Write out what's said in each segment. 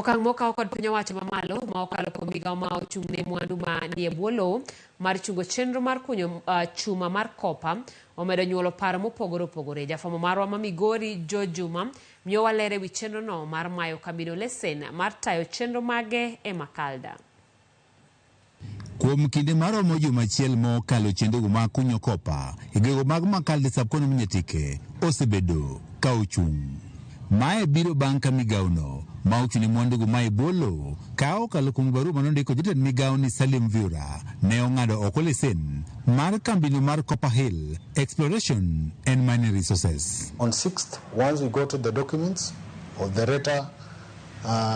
Okang' mokaw kod piny owacho mamalo ma okalo kuom migawo ma ochung' ne mwandu ma nie bwo lowo mar chungo chenro mar kunyo chuma mar kopa omedo nyuolo paro mopogore opogore. Jafwambo marwa ma Migori George Juma miyowa ler ewi chenrono mar mayo kambino lesen mar tayo chenro mage e Makalda. Kuom kinde maromo juma achiel mokalo chenrogo mag kunyo kopa e gwenge mag Makalde Sub-County ma Nyatike osebedo ka ochung'. Mae biro bang' ka migawono ma ochung' ne mwandugo ma e bwo lowo ka okalo kuom barua mane ondiko jatend migawo ni Salim Mvura ne ong'ado oko lesen mar kambino mar Copper Hill Exploration and Mining Resources. On 6th, once we got the documents of the letter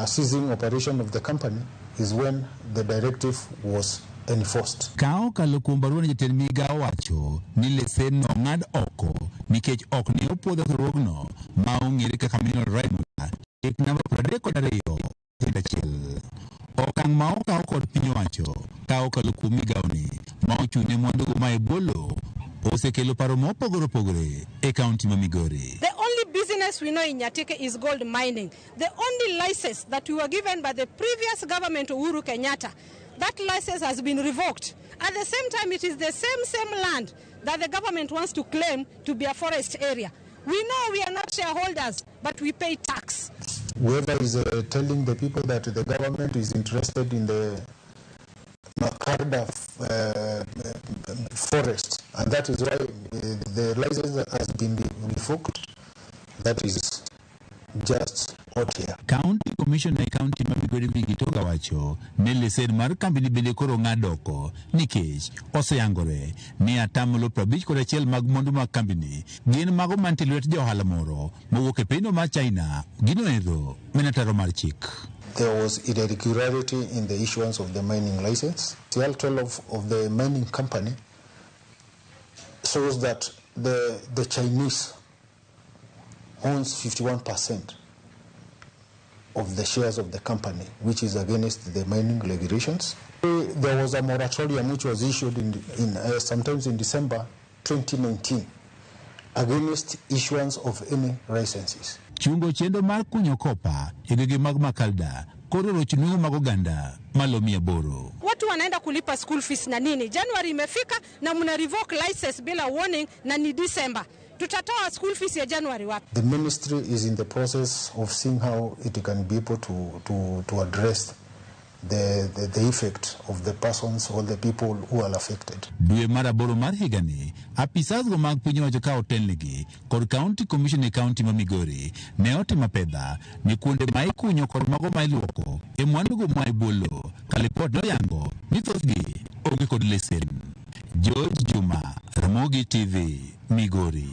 ceasing operation of the company is when the directive was enforced. Ka okalo kuom barua ni jatend migawo wacho ni lesen no ong'ad oko nikech ok ne opuodh riwruogno ma ong'ere kaka Mineral Rights chik namba 32 1. Okang' ma okaw kod piny owacho ka okalo kuom migawoni ma ochung' ne mwandugo ma e bwo lowo osekelo paro mopogore opogore e kaunti ma Migori. The only business we know in Nyatike is gold mining. The only license that we were given by the previous government, Uhuru Kenyatta, that license has been revoked. At the same time, it is the same land that the government wants to claim to be a forest area. We know we are not shareholders, but we pay tax. Whoever is telling the people that the government is interested in the Makarda forest, and that is why the license has been revoked, that is just out here. County Commissioner e kaunti ma Migori Vicky Toga wacho ni lesen mar kambini bende koro ong'ad oko nikech oseyangore ni atamalo 51 mag mwandu mag kambini gin mago mantie lwet ja ohala moro mowuok e pinyno mar China gino ero min ataro mar chik. There was irregularity in the issuance of the mining license. The L12 of the mining company shows that the Chinese owns 51% of the shares of the company, which is against the mining regulations. There was a moratorium which was issued sometimes in December 2019 against issuance of any licenses. Chungo chenro mar kunyo kopa e gwenge mag Makalda koro rocho nweng'o mag oganda malo 800. Watu wanaenda kulipa school fees na nini? January imefika na mna revoke license bila warning na ni December. Tutatoa school fees ya January wapi? The ministry is in the process of seeing how it can be able to address the effect of the persons or the people who are affected. Dwe mar aboro mar higani, apisas go mag piny owacho ka otelnegi kod County Commission e kaunti ma Migori ne otimo apedha ni kuonde ma ikunyo kod mago ma iluoko e mwandugo moa e bwo lowo ka lipot noyango ni thothgi onge kod lesen. George Juma, Ramogi TV, Migori.